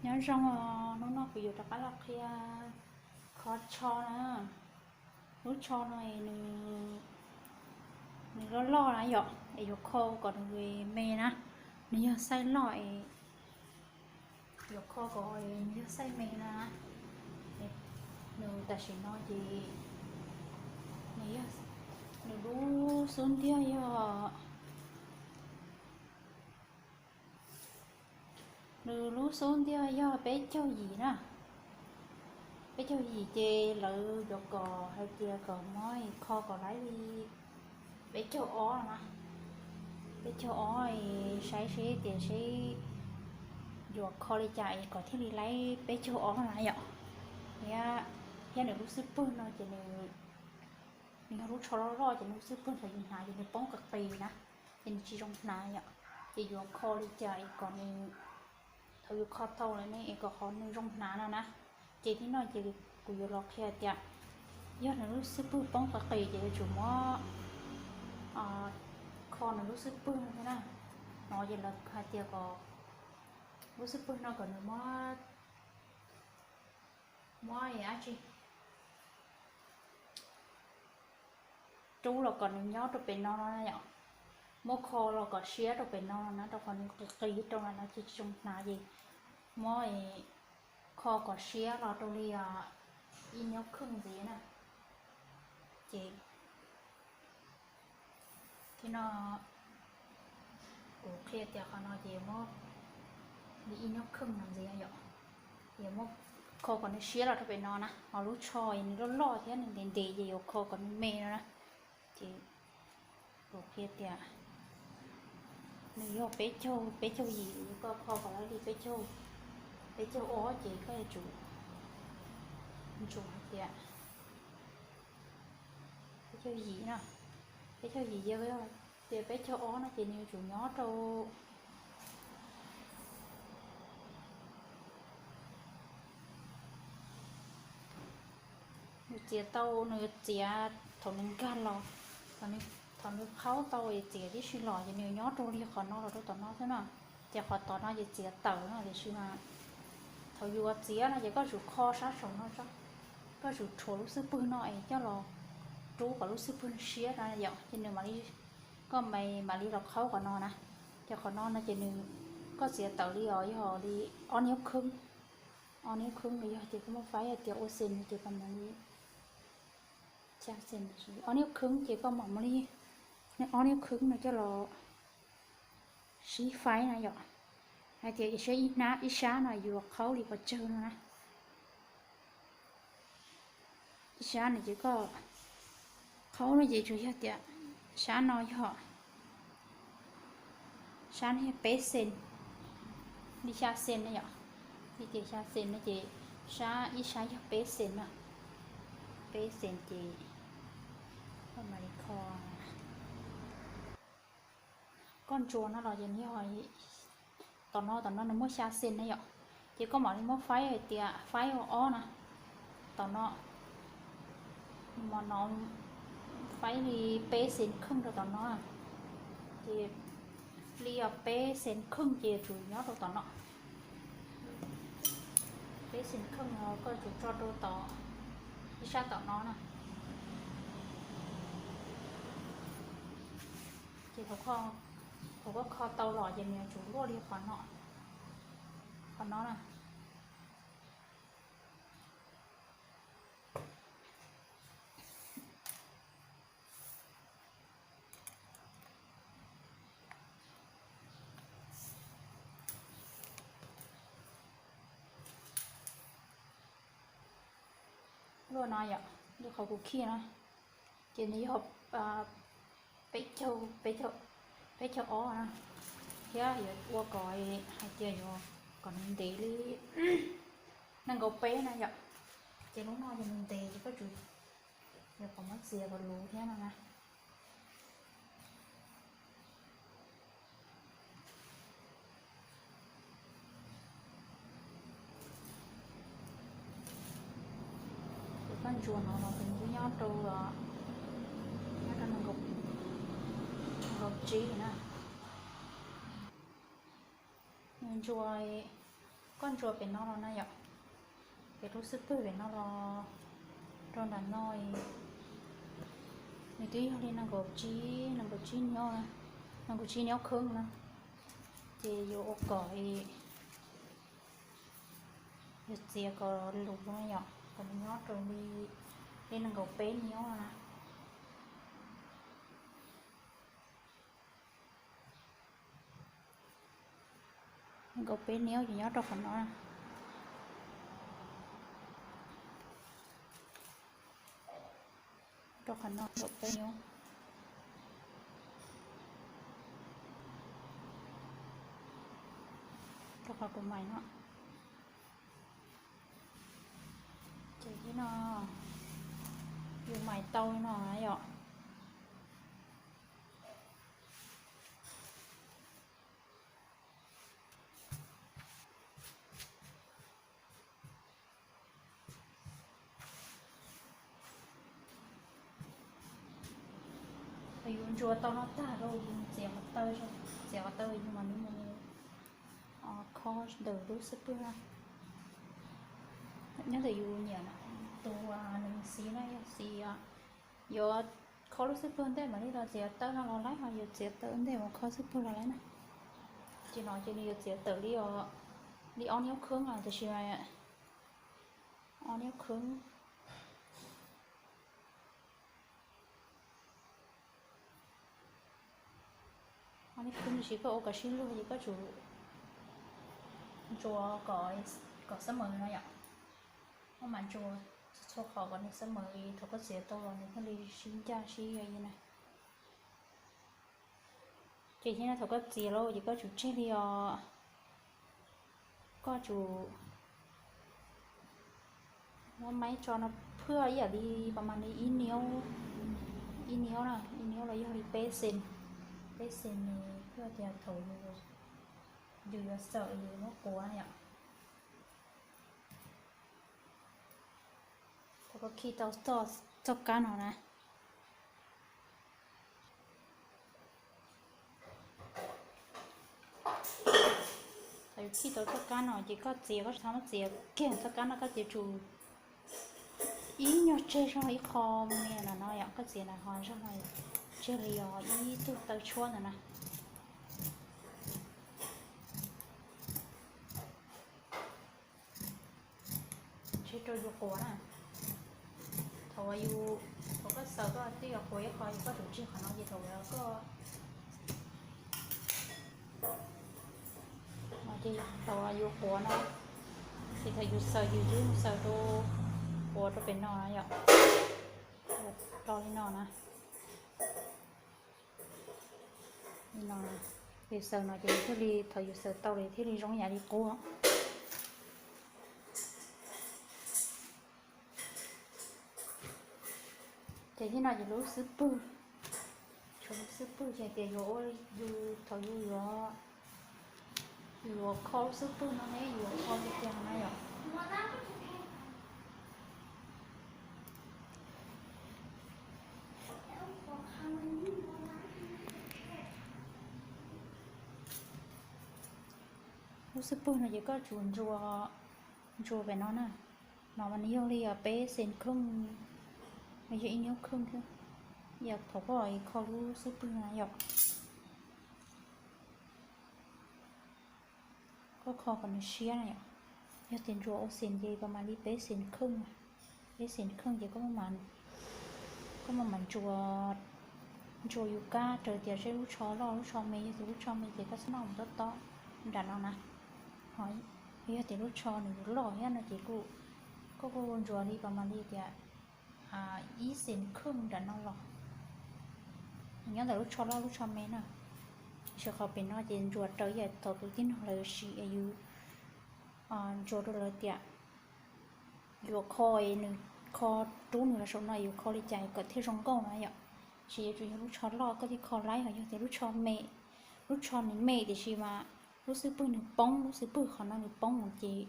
Nyob zoo os, hnub no kuv yuav rov qab los qhia kho tsho na. Lub tsho no es nws, nws loj loj na yom, es yuav kho kom nws me na. Nws yog xaij loj es yuav kho kom nws yog xaij me na. Nws tam sim no ces nws yog, nws lub xub ntiag yog, nws lub xub ntiag yog peb caug yim na. Peb caug yim ces lawv yuav kom hais tias kom muab kho kom laib li peb caug ob na. Peb caug ob es saib seb tias seb yuav kho li cas es kom thiaj li laib peb caug ob na yom. Thiab, thiab nws lub xub pwg no ces nws, nws yog lub tsho loj loj ces nws lub xub pwg thaum yus hnav ces nws poob qis qis na, ces nws tsis zoo hnav yom. Ces yuav kho li cas es kom nws, thaum yus kho tau lawm ne es kom qhov nws zoo hnav no na. Ces thib no ces kuv yuav los qhia tias yog nws lub xub pwg poob qis qis ces yuav tsum muab kho nws lub xub pwg no thiab na. No ces lawv hais tias kom lub xub pwg no kom nws muab, muab dab tsi, rub los kom nws nyob rau pem no no na yom. Muab kho los kom siab rau pem no no na, rau qhov nws qis qis rau no ces tsis zoo hnav ces muab kho kom siab los rau li ib nyob khwj ntxiv na. Ces thib no kuv qhia tias qhov no ces muab li ib nyob khwj no ntxiv yom. Ces muab kho kom nws siab los rau pem no na, ho lub tsho nws loj loj thiab nws ntev ntev ces yuav kho kom nws me no na. Ces kuv qhia tias nws yog peb caug, peb caug yim, koj kho kom laib li peb caug, peb caug ob ces koj yuav tsum, tsum hais tias peb caug yim no, peb caug yim, yog tias peb caug ob no ces nws yuav tsum nyob rau, nws txiav tau, nws txiav thaum nws nkag los, thaum nws qhaub tau es txiav tib si los ces nws nyob rau li qhov no los rau tom no xwb na. Ces qhov tom no ces txiav tawm no, tiam sis mas thaum yus txiav no ces koj tsum kho sab saum no, koj tsum rhuav lub xub pwg no es coj los rub kom lub xub pwg no siab no yom, ces nws mam li, koj mam, mam li los qhaub qhov no na. Ces qhov no no ces nws, koj txiav tawm li os yog li ob niv khwb, ob niv khwb los yog tias koj muab faib hais tias ua xees no ces koj mam li, ob niv khwb ces koj mam li, ob niv khwb no coj los sib faib na yom, hais tias seb ib hnab ib sab no yus qhaub li pes tsawg no na. Ib sab no ces koj qhaub no ces tsuas yog tias sab no yog, sab no yog peb xees, li xya xees na yom, li tias xya xees no ces sab, ib sab yog peb xees na, peb xees ces koj mam li kho. Koj ntsuas no los ces yog tom no, tom no nws muaj xya xees na yom, ces koj mam li muab faib hais tias faib ua ob na, tom no, mas no faib li peb xees kheej rau tom no, ces li os peb xees kheej ces tsum nyob rau tom no, peb xees kheej no koj tsum tso rau tom ib sab tom no na. Ces thaum koj kho tau los ces nws yuav tsum luaj li qhov no, qhov no na. Luaj no yom, li qhov kuv khij na, ces nws yog peb caug, peb caug ob na, thiab yuav ua kom hais tias yuav kom nws ntev li nees nkaum peb na yom, ces lub no ces nws ntev ces koj tsum yuav kom muab txiav kom luv thiab no na. Ces koj ntsuas no los nws twb nyob rau, nyob rau nees nkaum tsib na. Nws ntsuas, Koj ntsuas pem no los na yom, pem lub xub pwg pem no los rau nram no, nws twb yog li nees nkaum tsib, nees nkaum tsib niob, nees nkaum tsib niob kheeb na, ces yuav ua kom, yuav txiav kom lus no yom, kom nws nyob rau li, li nees nkaum peb niob na. Nees nkaum peb niob ces nyob rau qhov no, rau qhov no nees nkaum peb niob, rau qhov kuv mais no. Ces li no yus mais tau li no yom. Yus ntsuas tau no tag rau yus txiav qhov taw, txiav qhov taw yus mam li mus kho ntawm lub xub pwg na. Nyob ntawm yus nyiam tus nws xis na, yog xis yuav kho lub xub pwg ntej mam li los txiav taw no los laib, ho yuav txiav taw ntej mus kho xub pwg los laib na. Ces no ces nws yuav txiav tawm li, li ob niob kheeb os, tiam sis mas ob niob kheeb, ob niob kheeb, tiam sis koj ua kom sib luag ces koj tsum ntsuas kom xab maws no yom. Koj mam ntsuas txhua qhov kom nws xab maws, thaum koj txiav tau los nws thiaj li sib ncaj sib li na. Ces thiab no thaum koj txiav lawm ces koj tsum tseg li os, koj tsum muab maib tso no phwj ib yam li pas mas li ib niub, ib niub na, ib niub los yog li peb xees, peb xees nws phwj tias thaum yus yuav xaws yus muab quav yom. Thaum koj khi tau txoj kab no na, thaum yus khi tau txoj kab no ces koj txiav, koj tsis txhob muab txiav kiag txoj kab no, koj txiav tsum ib nyuag tseg zog ib qho me no no yom, koj txiav na ho zog no tseg li os ib tug taw tshuab ntawd na. Tseg rau yus quav na. Thaum, thaum koj xaws koj twb yuav quav ib qho, yog koj tsum tseg qhov no ces thaum koj, thaum yus quav no, ces thaum yus xaws yus twb xaws rau, quav rau pem no yom, rau li no na. Li no, yus xaws no ces thiaj li, thaum yus xaws tau lawm thiaj li zoo yam li quav. Ces thiab no ces lub xub pwg, tshuav lub xub pwg ces tias yuav ua, yus thaum yus yuav, yus yuav kho lub xub pwg no ne, yus yuav kho tiag tiag no yom. Lub xub pwg no ces koj tsum ntsuas, ntsuas pem no na. No mas nws yog li peb xees kheej, nws yog ib niub kheej thiab. Yog thaum koj kho lub xub pwg no yom, koj kho kom nws siab na yom. Yog tias ntsuas ua xees ces pas mam li peb xees kheej, peb xees kheej ces koj, koj mam mam ntsuas, ntsuas yus kab raws tias seb lub tsho loj lub tsho me, yog tias lub tsho me ces koj txhob noj mus tob tob nram no na. Ho yog tias lub tsho nws yuav loj thiab no ces kuj, koj kuj ntsuas li pas mam li tias ib xees kheej nram no los. Nyob ntawm lub tsho loj lub tsho me na. Tiam sis qhov pem no ces ntsuas raws yam thaum tus tib neeg lawv siv es yus ntsuas rau lawv tias yuav kho, nws kho rub nws los saum no yuav kho li cas kom thiaj zoo nkauj no yom. Tiam sis yuav tsum yog lub tsho loj koj thiaj kho laib, ho yog tias lub tsho me, lub tsho nws me tiam sis mas lub xub pwg nws poob, lub xub pwg qhov no nws poob ces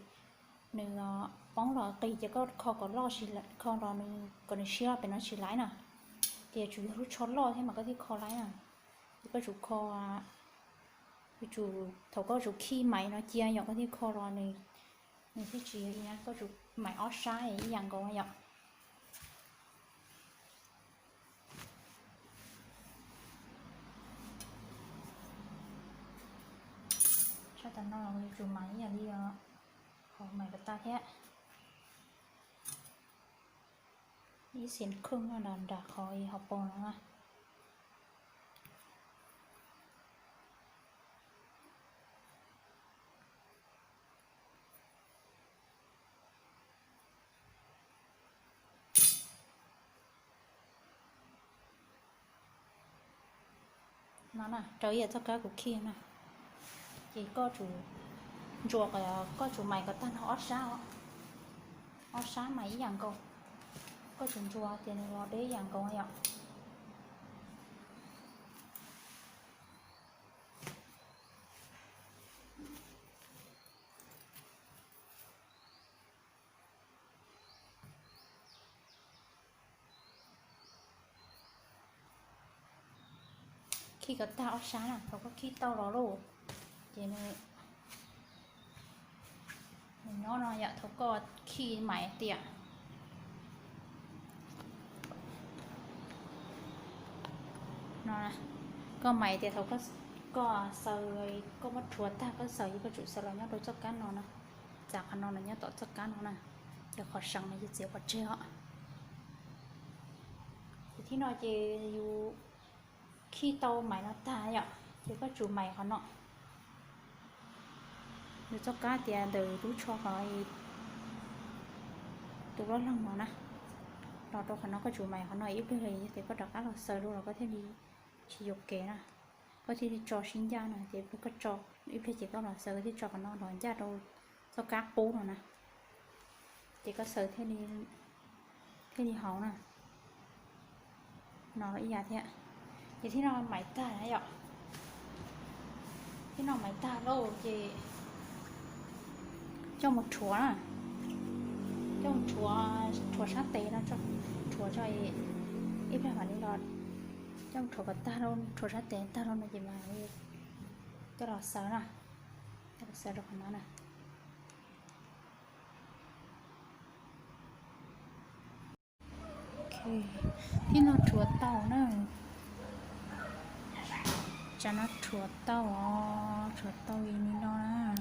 nws poob los qis ces koj kho kom loj, kho los nws kom nws siab pem no tsis laib na. Ces yuav tsum yog lub tsho loj thiab mas koj thiaj kho laib na. Ces koj tsum kho, yuav tsum thaum koj tsum khi maiv no cia yom koj thiaj kho los nws Nws thiaj tsis yog ib yam, koj tsum maim ob sab ib yam nkaus yom. Sab tas no los yuav tsum maim ib yam li os, qhov maim pas tas thiab. Ib xees khwj no nram nram qhov hauv paus no na. No na, raws ib yam txoj kab kuv khij na. Ces koj tsum ntsuas, koj tsum maim kom tag nrho ob sab, ob sab maim ib yam nkaus. Koj tsum ntsuas tias nws los deb ib yam nkaus yom. Khij kom tag ob sab na, thaum koj khij tau los lauj, ces nws nyob no yom, thaum koj khij maim tias no, koj maim tias thaum koj xaws, koj muab rhuav tag koj xaws, koj tsum xaws los nyob rau txoj kab no na. Txav qhov no los nyob tom txoj kab no na, ces qhov seem no ces txiav pov tseg os. Ces thib no ces yus khij tau maim no tag yom, ces koj tsum maim qhov no. Nws txoj kab tias ntawm lub tsho qhov tus loj leeg no na, los rau qhov no koj tsum maim qhov no ib pliag, yog tias koj rov qab los xaws dua los koj thiaj li tsis yuam kev na. Koj thiaj li tso sib ncaj no, ces ib pliag koj tso, ib pliag ces koj los xaws, koj thiaj tso qhov no los ncaj rau txoj kab qub no na, ces koj xaws thiaj li haum na. No ib yam thiab. Ces thib no maim tag na yom, thib no maim tag lauj ces coj mus rhuav na, coj mus rhuav, rhuav sab tes no, rhuav tso, ib pliag mam li los coj mus rhuav kom tag lauj, rhuav sab tes tag lauj no ces mam li coj los xaws na, coj los xaws rau qhov no na. Thib no rhuav tau na, tsam no rhuav tau os, rhuav tau li no na.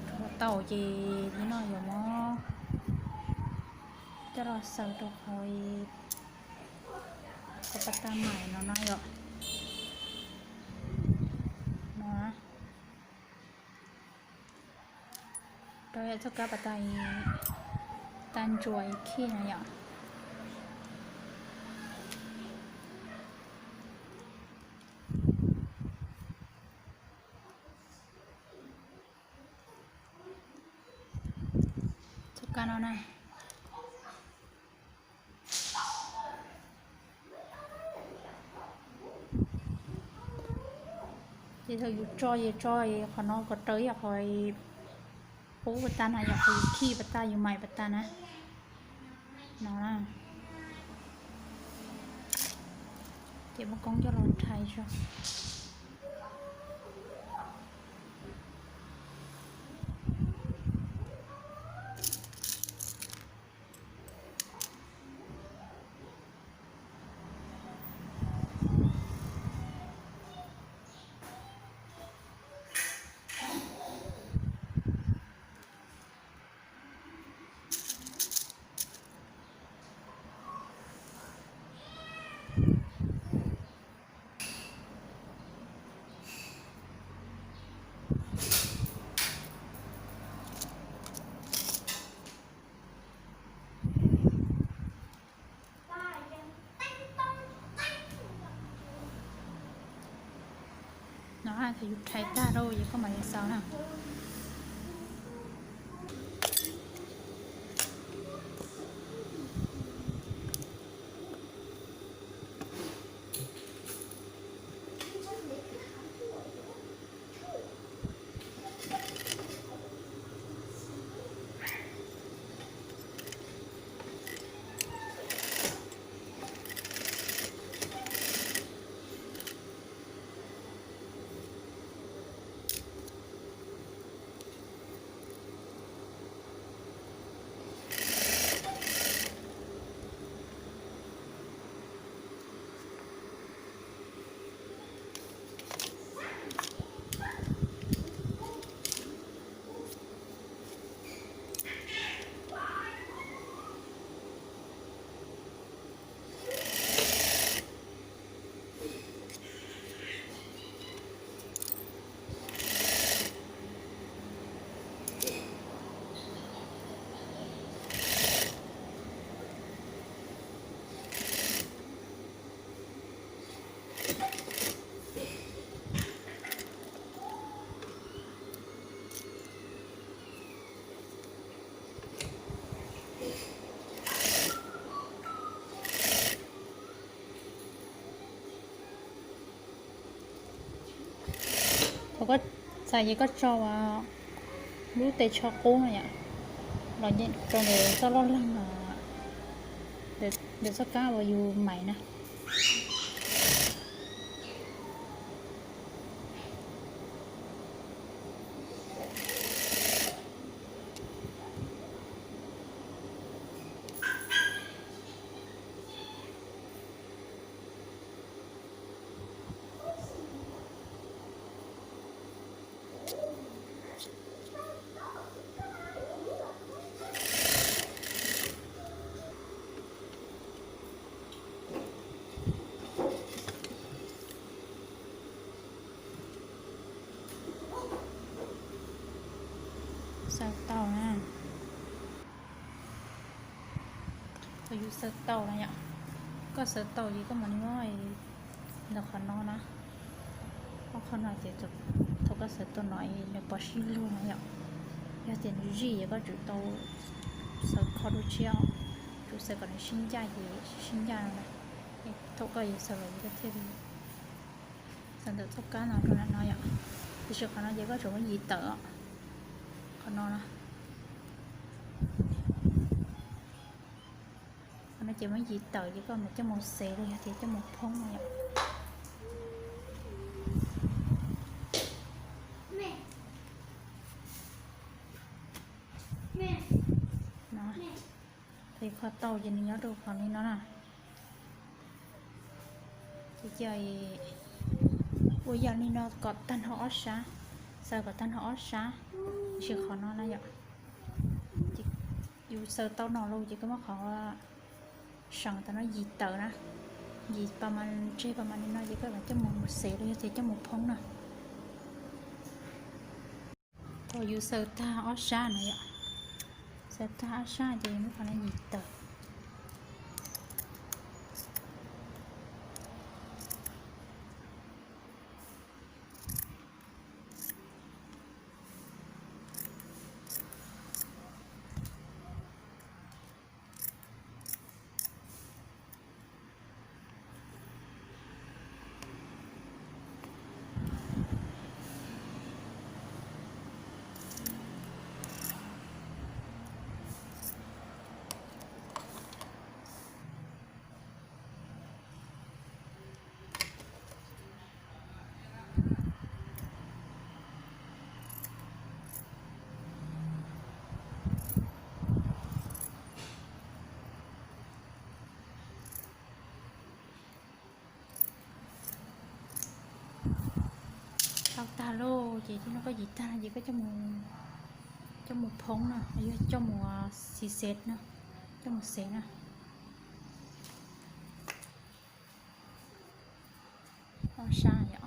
Rhuav tau ces thib no yuav muab coj los xaws rau qhov, qhov pas tas maim no no yom. No, rau yam txoj kab pas tas, tas ntsuas khij no yom. Txoj kab no na. Ces thaum yus tso ces tso qhov no kom raws ib yam qhov qub pas tas na, yam qhov yus khij pas tas, yus maim pas tas na. No na. Ces muab koob coj los rhais tso. No thaum yus rhais tag rau ces koj mam li xaws na. Koj txais ces koj tso lub tes tsho qub no yom, los rau ntawm txoj loj leeg, ntawm txoj kab uas yus maim na. Xaws tau na. Thaum yus xaws tau na yom, koj xaws tau ces koj mam li muab ntawm qhov no na, ob qhov no ces thaum koj xaws tau no nws pov sib luag no yom. Yog tias nws zij ces koj tsum tau xaws kho dua tshiab, tsum xaws kom nws sib ncaj ces sib ncaj no na. Thaum koj yuav xaws los ces koj thiaj li xaws ntawm txoj kab no rau ntawm no yom. Tiam sis qhov no ces koj tsum muab yis tawm, qhov no na. Qhov no ces muab yis tawm ces koj mam coj mus xev los yog tias coj mus phoob no yom. Thaum kho tau ces nws nyob rau qhov li no na. Ces cia ua yam li no kom tag nrho ob sab, xaws kom tag nrho ob sab, tiam sis qhov no na yom, yus xaws tau no lawm ces koj muab qhov seem tam no yis tawm na, yis pas mas tseg pas mas li no ces koj mam coj mus xev los yog tias coj mus phoob na. Thaum yus xaws tag ob sab na yom, xaws tag ob sab ces yus muab qhov no yis tawm. Tau tag lauj, ces tib no koj yis tag ces koj coj mus phoob na, yog coj mus xis xev na, coj mus xev na. Ob sab yom.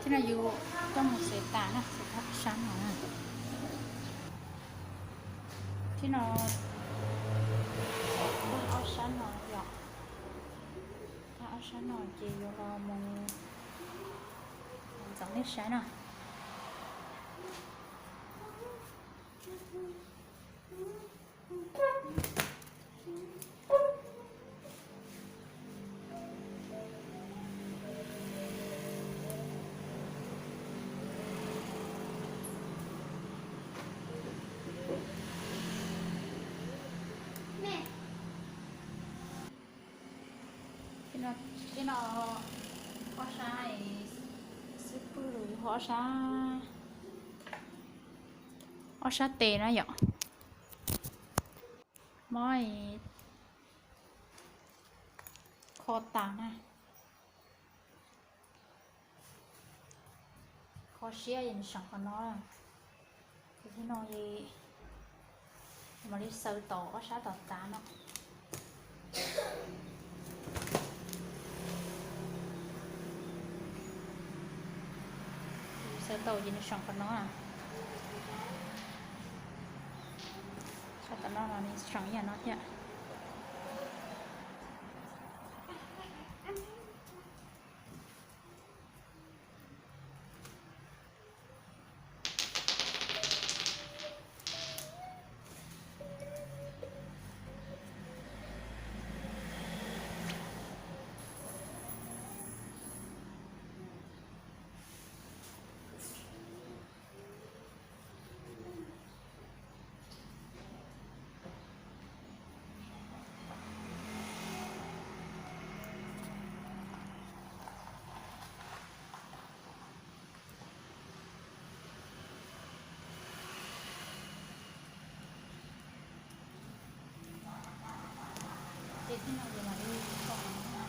Thiab no yus coj mus xev tas na, xev tas ob sab no na. Thiab no ob sab no yom, ob sab no ces yuav los mus ntxuav nej saib na. Ib no ob sab xwb pwg, ob sab, ob sab tes na yom. Muab kho tas na, kho siab es nws seem qhov no. Ces no mam li xaws tau ob sab tom tav no. Xaws tau ces nws seem qhov no. Sab tom no los nws seem ib yam no thiab. Ces tib no ces mam li kho qhov no,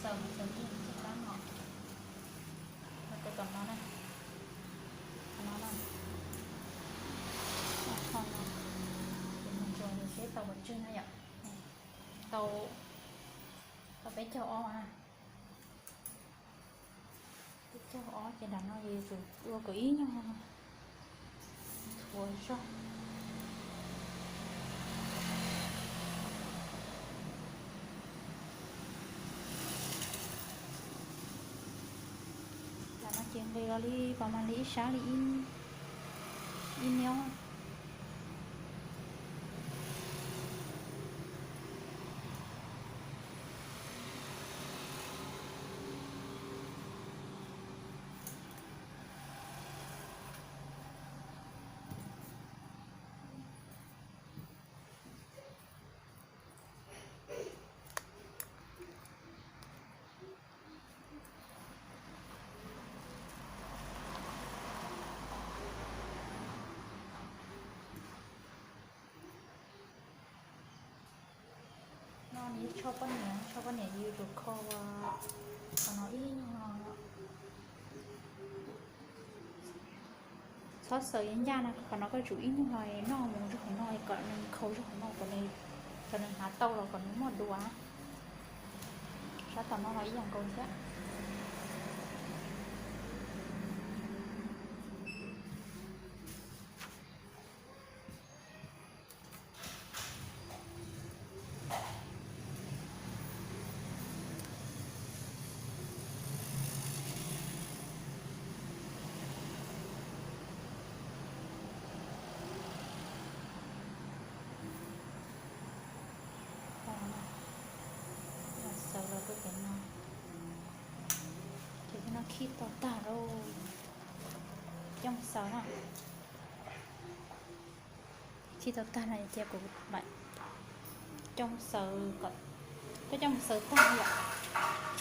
xaws xaws ib yam li qab no, los rau tom no na, qhov no na, kho no, ces mus ntsuas seb tau pes tsawg na yom. Tau, tau peb caug ob na. Peb caug ob ces nram no ces yuav tsum ua kom ib nyuag nthuav zog. Nram no ces nqis los li pas mas li ib sab li ib nyob. No nws yog tsho poj niam, tsho poj niam ces yuav tsum kho ua qhov no ib nyuag. Txhob xaws ncaj na, qhov no koj tsum ib nyuag noj mus rau hauv no kom nws nkhaus rau hauv no kom nws, kom nws hnav tau los kom nws muaj duav. Sab tom no los ib yam nkaus thiab. Xaws los rau pem no, ces no khij tau tag lauj, coj mus xaws na. Khij tau tag no ces kuv mam coj mus xaws, koj coj mus xaws tag yom.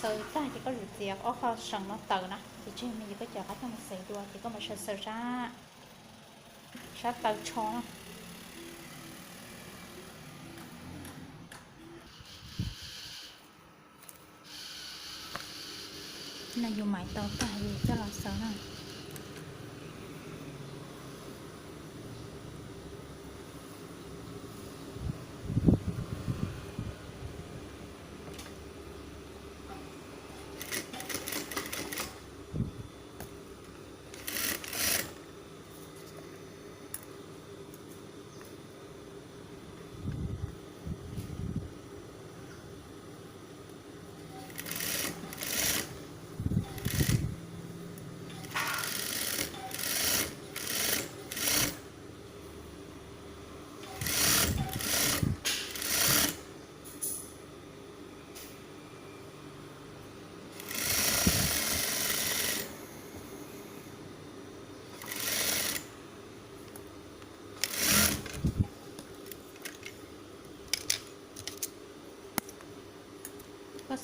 Xaws tag ces koj yuav txiav ob qho seem no tawm na, ces tseg me ces koj coj qab coj mus xaws dua ces koj mam xaws xaws sab, sab taw tsho na. No yus mam tau tag yus coj los xaws na.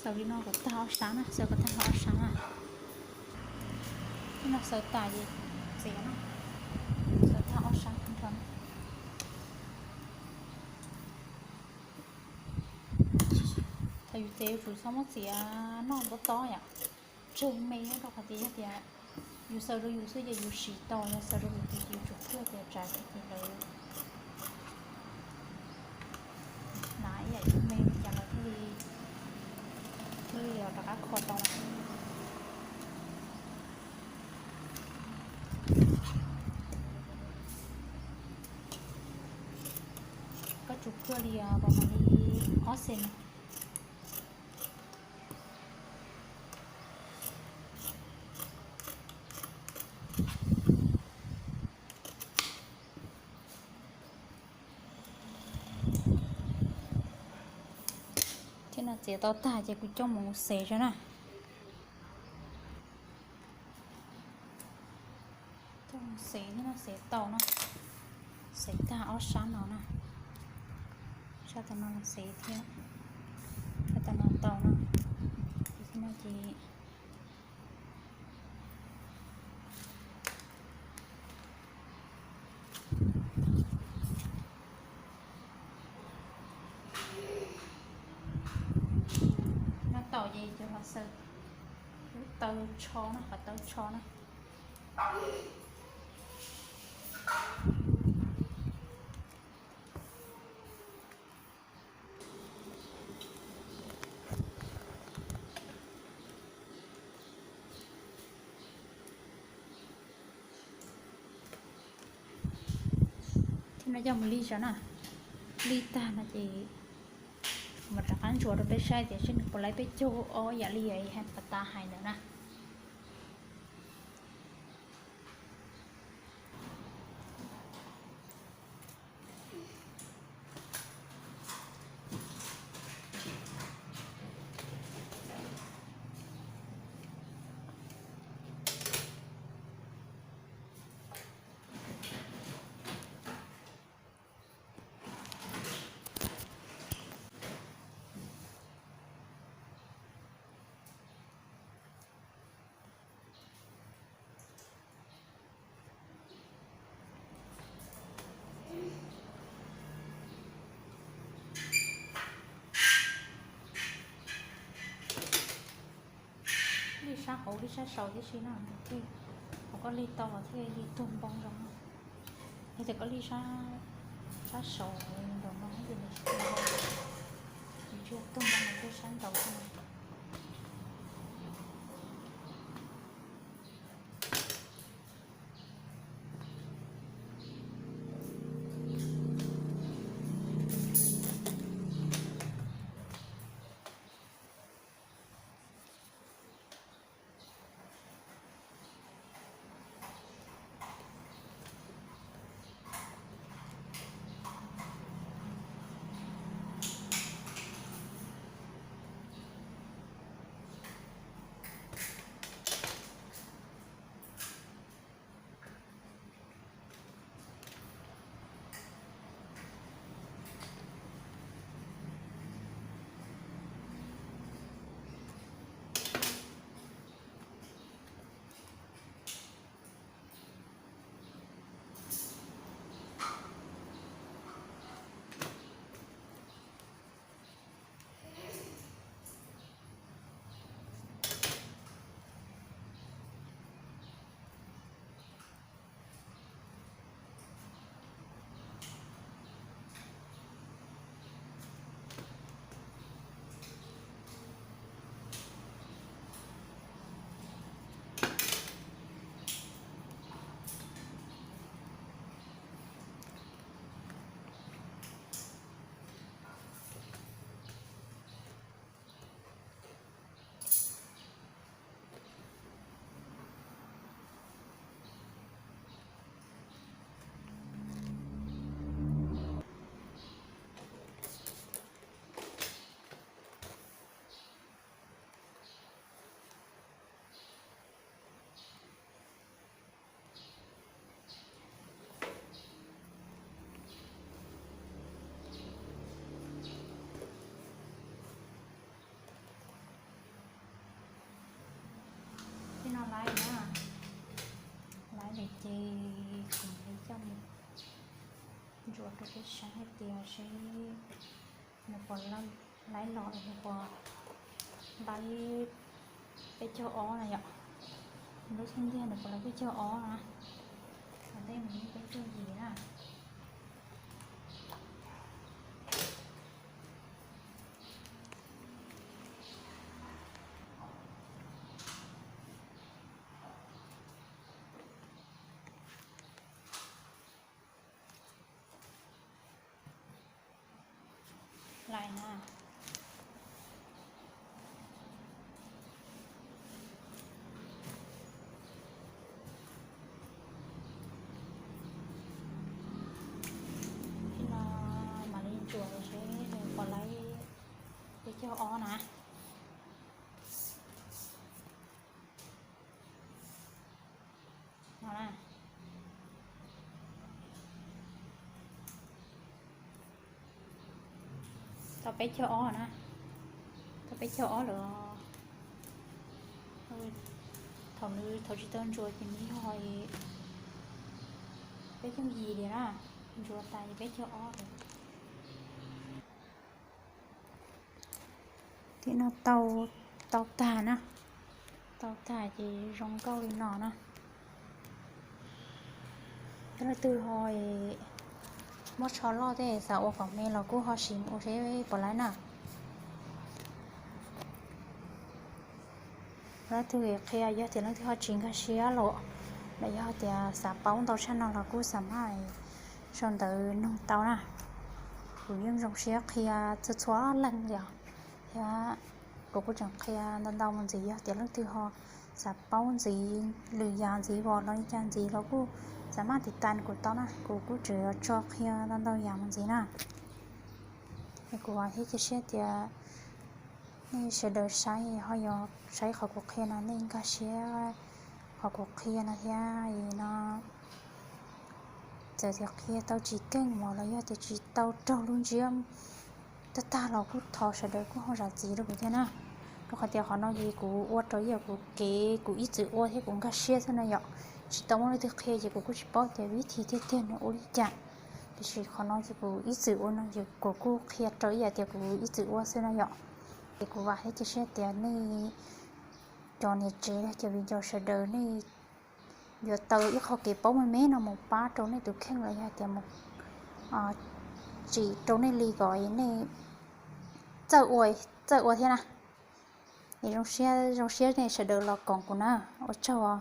Xaws li no kom tag ob sab na, xaws kom tag ob sab na. Li no xaws tas ces txiav na, xaws tag ob sab nrho na. Thaum yus txiav yus tsum txhob muab txiav noj ntob tob yom, tseg me nyob rau qhov tias yog tias yus xaws rau yus xwb ces yus siv tau, yog xaws rau lwm tus ces yus tsum phwj tias tsav ces lawv hnav ib yam yus me li cas los thiaj li, thiaj li rov qab kho tau. Koj tsum phwj li pas mam li ob xees no. Thiab no txiav tau tag ces kuv coj mus xev tso na. Coj mus xev thiab no, xev tau no, xev tag ob sab no na. Sab tau no los xev thiab, sab tau no tau no. Ces no ces no tau ces cov los xaws lub taw tsho na, qhov taw tsho na. Thiab no coj mus lij tso na. Lij tag no ces mam rov qab ntsuas rau peb saib tias seb nws puas laib peb caug ob yam li uas pas tas hais ntawd na. Lij sab hauv lij sab saud tib si no, thiaj, thaum koj lij tau los thiaj li tuag npoo zoo no. Yog tias koj lij sab, sab saud nraum no ces nws tsis tuag npoo, nws tsis tuag npoo, nws tuag sab nraud xwb no. Rau peb saib hais tias seb nws puas laib los nws puas laib peb caug ob na yom. Lub xub ntiag nws puas laib peb caug ob na. Ua ntej mus peb caug yim na. Laib na. Tib no mam li ntsuas seb nws puas laib peb caug ob na. No na. Tau peb caug ob na. Tau peb caug ob lawm. Thaum nws thaum tsis tau ntsuas ces nws yog peb caug yim li na. Ntsuas tas ces peb caug ob lawm. Tim no tau, tau tag na. Tau tag ces zoo nkauj li no na. Yog leej twg ho muab tsho loj tej xav ua kom me los kuj ho sim ua seb puas laib na. Leej twg qhia, yog tias leej twg ho tsis nkag siab los, los yog tias xav paub ntau tshaj no los kuj xav maj sau ntawv nug tau na. Kuv yeej zoo siab qhia txhua txhua leej li os, thiab kuv kuj tseem qhia ntau ntau mus ntxiv. Yog tias leej twg ho xav paub ntxiv lwm yam ntxiv os los li cas ntxiv los kuj xav maj tiv tas kuv tau na, kuv kuj tseem yuav tso qhia ntau ntau yam mus ntxiv na. Es kuv vam thiab cia siab tias nej sawv daws saib ho yog saib qhov kuv qhia no nej nkag siab qhov kuv qhia no thiab no. Txawm tias qhia tau tsis keej mos los yog tias tsis tau raug lub ntsiab tag tag los kuj thov sawv daws kuj ho zam txim rau kuv thiab na. Rau qhov tias qhov no ces kuv ua rau ib yam kuv kev kuv ib txwm ua thiab kuv nkag siab xwb na yom. Tsis tau muaj leej twg qhia ces kuv kuj tsis paub tias vib thi tiag tiag nws ua li cas. Tiam sis qhov no ces kuv ib txwm ua no ces kuv kuj qhia rau ib yam tias kuv ib txwm ua xwb na yom. Ces kuv vam thiab cia siab tias nej cov niam tsev los cov viv ncaus sawv daws nej yuav tau ib qho kev paub me me no mus pab rau nej tus kheej los yog tias mus tsim rau nej li kom nej txawj ua, txawj ua thiab na. Es zoo siab, zoo siab nej sawv daws los koom kuv na. Ua tsaug.